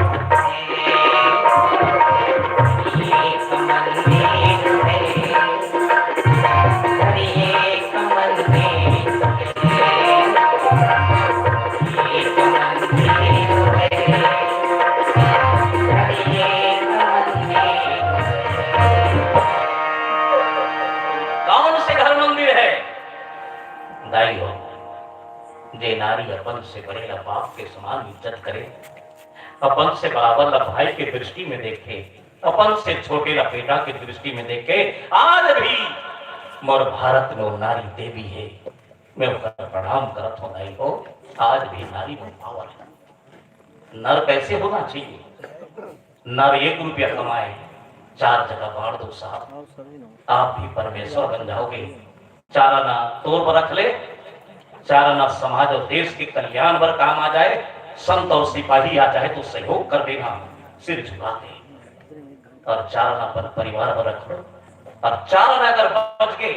दाई हो, जे नारी अपन से बड़े ला बाप के समान इज्जत करे, अपन से बराबर ला भाई के दृष्टि में देखे, अपन से छोटे ला बेटा के दृष्टि में देखे, आज भी मोर भारत में वो नारी देवी हे। मैं ओकर प्रणाम करत हों दाई हो, आज भी नारी में पावर हे। नर कैसे होना चाहिए? नर एक रुपया कमाए, चार जगह बांट दो साहब, आप भी परमेश्वर बन जाओगे। चार आना तोर बर रख ले, चार आना समाज और देश के कल्याण बर काम आ जाए, संत और सिपाही आ जाए तो सहयोग कर देना, सिर झुका दे। और चार आना अपन परिवार बर रख लो, और चार आना अगर बच गए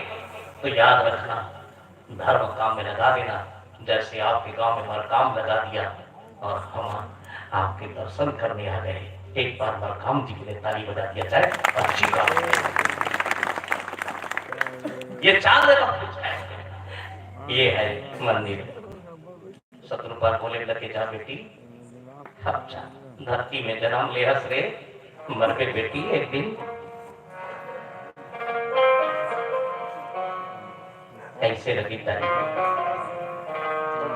तो याद रखना, धर्म काम में लगा देना, जैसे आपके गांव में हमारा काम लगा दिया और हम आपके दर्शन करने आ गए। एक बार मरकाम जी के लिए ताली बजा दिया जाए। अच्छी बात है। ये चांद का पूछा है, ये है मंदिर। शत्रुपाल बोले लगे, जा बेटी, अब जा, धरती में जन्म ले हस रे, मरबे बेटी एक दिन। कैसे लगी तारीफ?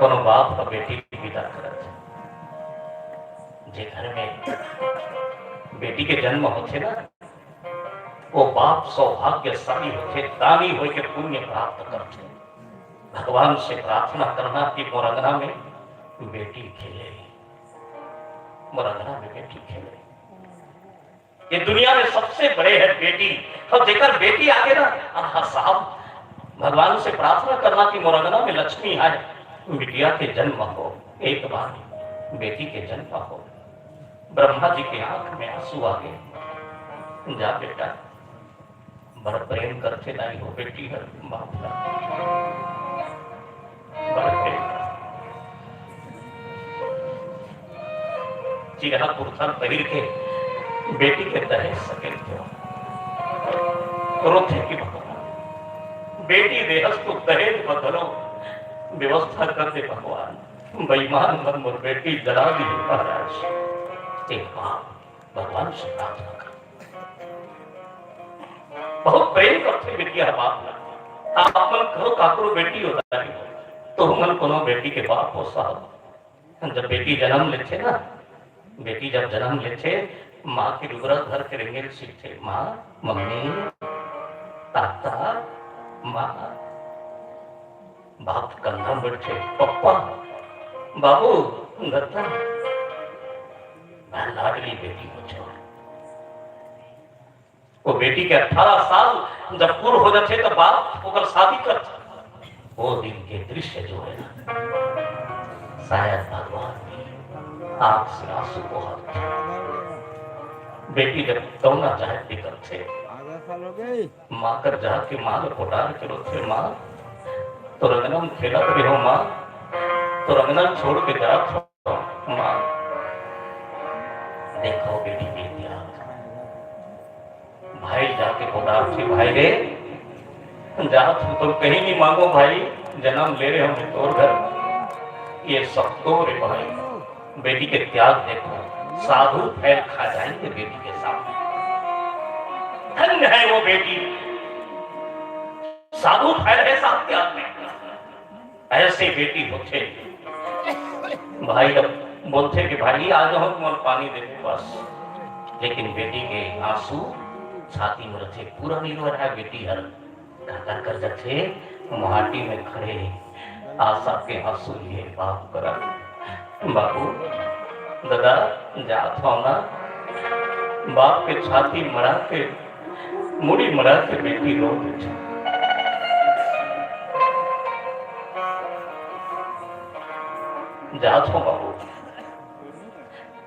कोनो बाप का बेटी के विदा करत हे। जे घर में बेटी के जन्म होथे ना, वो बाप सौभाग्यशाली होथे, दानी होय के पुण्य प्राप्त करथे। भगवान से प्रार्थना करना कि मोर अंगना में बेटी खेले, मोर अंगना में बेटी खेले। ये दुनिया में सबसे बड़े है बेटी, और जेकर बेटी आगे ना, आहा साहब, भगवान से प्रार्थना करना कि मोर अंगना में लक्ष्मी आए, बिटिया के जन्म हो, एक बार बेटी के जन्म हो। ब्रह्मा जी के आंख में आंसू आ गए। जा बेटा, बड़ प्रेम करथे दाई हो बेटी हर बाप ला, बड़ प्रेम करथे। चिरहा कुर्ता पहिर के बेटी के दहेज सकेल के रोथे कि भगवान, बेटी देहस तो दहेज बदलो व्यवस्था कर दे भगवान। बेईमान मन मोर बेटी जला दी महाराज। एक बार भगवान से प्रार्थना कर। बहुत प्रेम करथे बेटी हर बाप ला। आप मन कहो काकरो बेटी होता है तो मन कोनो बेटी के बाप हो साहब। जब बेटी जन्म लेथे ना, बेटी जब जन्म लेथे, माँ के डुबरा धर के रेंगे ल सीखथे, माँ, मम्मी, ताता, माँ। बाप कंधा में बैठे, पप्पा, बाबू, दत्ता। मैं लाडली बेटी को छोड़। वो बेटी के अठारह साल जब पूर्ण हो जाथे, तो बाप ओकर शादी करथे। वो दिन के दृश्य जो है ना, शायद भगवान भी आंख से आंसू बहाते। बेटी जब दौना चाहे निकलथे, माँ कर जाके माँ ल कोटार के रोथे, माँ, तो रंगना में खेलत रहो माँ, तो रंगना छोड़ के जात हो माँ। देखो बेटी के त्याग। भाई जाके कोटार से, भाई रे, जात हो तो कहीं नहीं मांगो भाई, जन्म ले रहे हो मैं तोर घर, ये सब तो रे भाई। बेटी के त्याग देखो, साधु फैल खा जाएंगे बेटी के सामने। धन्य है वो बेटी, साधु फैल है साथ त्याग में। ऐसे बेटी होथे। भाई अब बोलथे कि भाई आ जाओ, तुम्हारा पानी दे दे बस। लेकिन बेटी के आंसू छाती में रथे, पूरा नहीं हो रहा है। बेटी हर काकर कर जथे, माटी में खड़े आशा के आंसू लिए बाप करा, बाबू, दादा, जात हो ना? बाप के छाती मड़ा के, मुड़ी मड़ा के बेटी रो देथे। जात हो बाबू,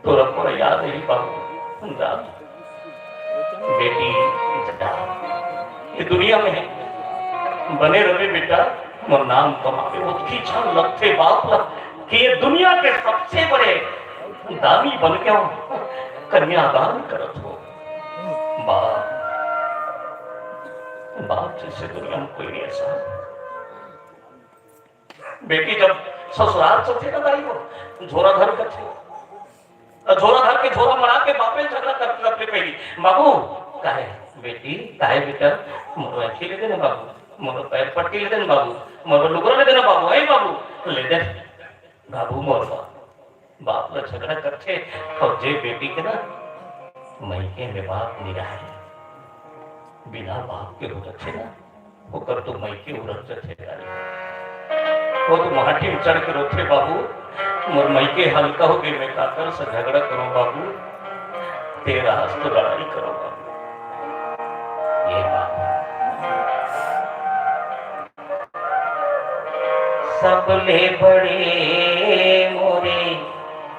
तोरा मोर याद ही बाबू, जात हो। बेटी, जा, ये दुनिया में बने रहे बेटा, मोर नाम कमावे। ओतकी झन लगथे बाप ला कि ये दुनिया के सबसे बड़े दानी बन के हो, कन्यादान करत हो। बाप, बाप जैसे दुनिया में कोई नहीं ऐसा। बेटी जब ससुराल चलथे ना दाई हो, झोरा धर के थे, तो झोरा धर के, झोरा मड़ा के बापे झगड़ा करते करते कही, "बाबू, काहे बेटी, काहे बेटा, मोर अखी ले दे ना बाबू।" मोर पैर पट्टी ले देना बाबू, मोर लुगरा ले देना बाबू, ए बाबू, ले दे बाबू मोर बाप। बाप ला झगड़ा करथे, अउ जे बेटी के ना मइके में बाप नइ रहय, बिना बाप के हो जाथे ना, ओकर तो मइके उरक जाथे। वो तो माटी में चढ़ के रोथे, "बाबू, मोर मइके हल्का हो गए, मैं काकर से झगड़ा करूं बाबू, तेरा हस तो लड़ाई करो बाबू।" ये बाबू। सबले बड़े मोरे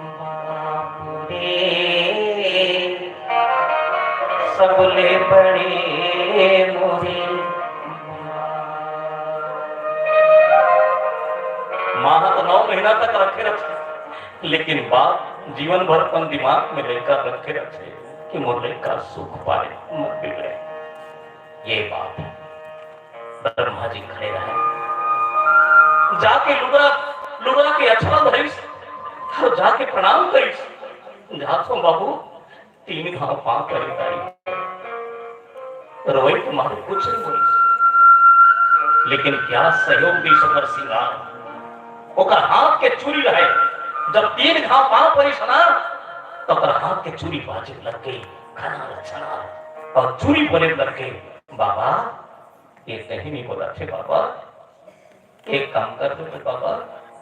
बाबू रे, सबले बड़े मोरे। माँ ह तो नौ महीना तक रखे रथे, लेकिन बाप जीवन भर अपन दिमाग में लइका रखे रथे कि मोर लइका सुख पाए, मत बिगड़े। ये बाप ब्रह्मा जी खड़े रहे, जाके लुगरा, लुगरा के अछवा धरिस, अउ जाके प्रणाम करिस। जाथों बाबू, तीन घाव पाँव परे दाई। रोए के मारे कुछ नहीं बोलिस, लेकिन क्या सहयोग दिस ओकर सिंगार, ओकर हाथ के चूरी रहे। जब तीन घाव पाँव परिस ना, तो ओकर हाथ के चूरी बाजे लग गई, खनार छनार, अउ चूरी बोले लग गई, "बाबा, ये कहीं नहीं बोला थे बाबा, एक काम कर दो तो बाबा,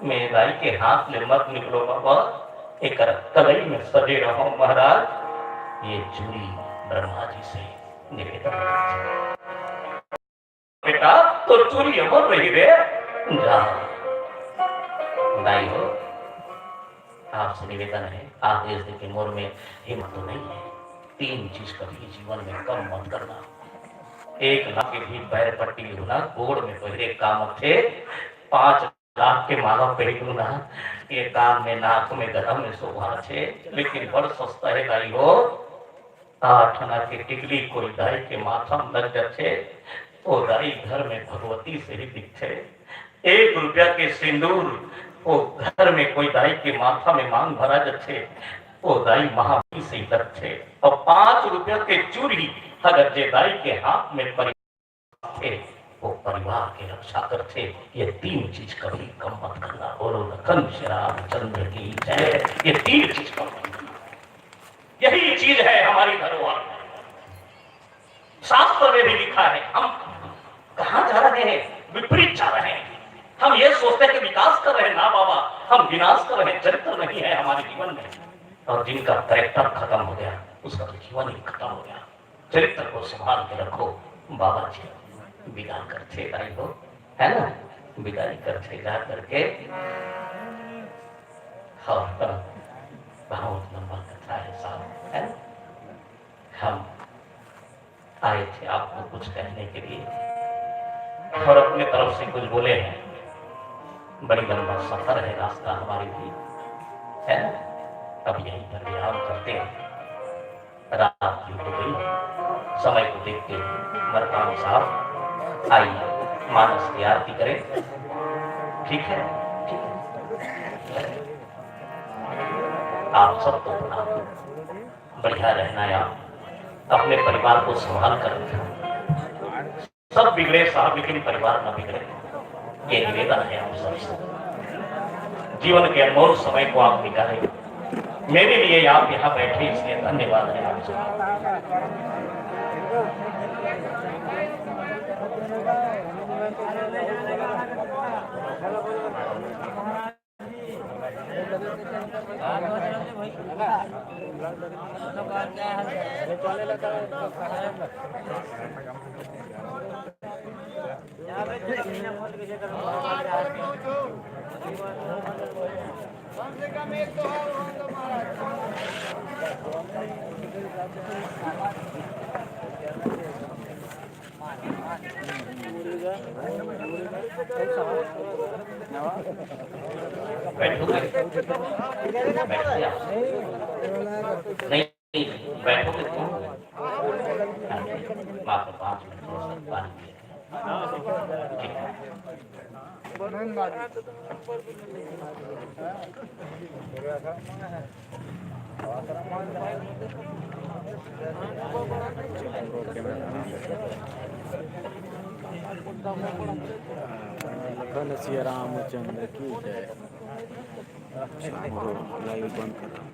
मैं दाई के हाथ ले मत निकलो बाबा, एकर कलई में सजे रहो महाराज, ये चूरी ब्रह्मा जी से निवेदन।" बेटा, तो चूरी अमर रही रे, जा। दाई हो, आपसे निवेदन है, आदेश दे के मोर में हिम्मत तो नहीं है। तीन चीज कभी जीवन में कम मत करना। एक लाख के भी पैर पट्टी होना, गोड़ में पहिरे काम थे, पाँच लाख के माला पहिरू ना, ये कान में, नाक में, गला में शोभा छे, लेकिन बड़ सस्ता है दाई हो। आठ आना के टिकली कोई दाई के माथा में लग जाथे, वो दाई घर में भगवती से ही दिखथे। एक रुपया के सिंदूर वो घर में कोई दाई के माथा में मांग भरा जाथे, वो दाई महावीर से ही लगथे। और पाँच रुपया के चूरी अगर जे दाई के हाथ में परि थे, वो परिवार के रक्षा करथे। ये तीन चीज कभी कम मत करना। बोलो लखन श्री रामचंद्र की जय। ये तीन चीज कम मत करना। यही चीज है हमारी धरोहर। शास्त्र में भी लिखा है, हम कहाँ जा रहे हैं, विपरीत जा रहे हैं। हम ये सोचते हैं कि विकास कर रहे हैं, ना बाबा, हम विनाश कर रहे हैं। चरित्र नहीं है हमारे जीवन में। और जिनका कैरेक्टर खत्म हो गया, उसका तो जीवन ही खत्म हो गया। चरित्र को संभाल के रखो। बाबा जी विदा करथे दाई हो, है ना, विदाई करथे जा करके। हाँ, बहुत लंबा कथा है साहब, है ना। हम आए थे आपको कुछ कहने के लिए और अपने तरफ से कुछ बोले हैं। बड़ी लंबा सफर है रास्ता हमारे लिए, है ना। अब यहीं पर विराम करते हैं। रात भी हो गई, समय को देखते हुए मरकाम साहब आइए, मानस की आरती करें। ठीक है, ठीक है। आप सबको प्रणाम। बढ़िया रहना है आप, अपने परिवार को संभाल कर रखना। सब बिगड़े साहब, लेकिन परिवार न बिगड़े, ये निवेदन है आप सबसे। जीवन के अनमोल समय को आप निकालें, मेरे लिए आप यहाँ बैठे, इसलिए धन्यवाद है आप सबको। बैठोगे? बैठोगे आप? नहीं, बैठोगे तुम? मात्र पाँच मिनट, थोड़ा सा पानी पिए। ठीक है। धन सिया रामचंद्र की जय। शाम को live बंद कर रहा हूँ।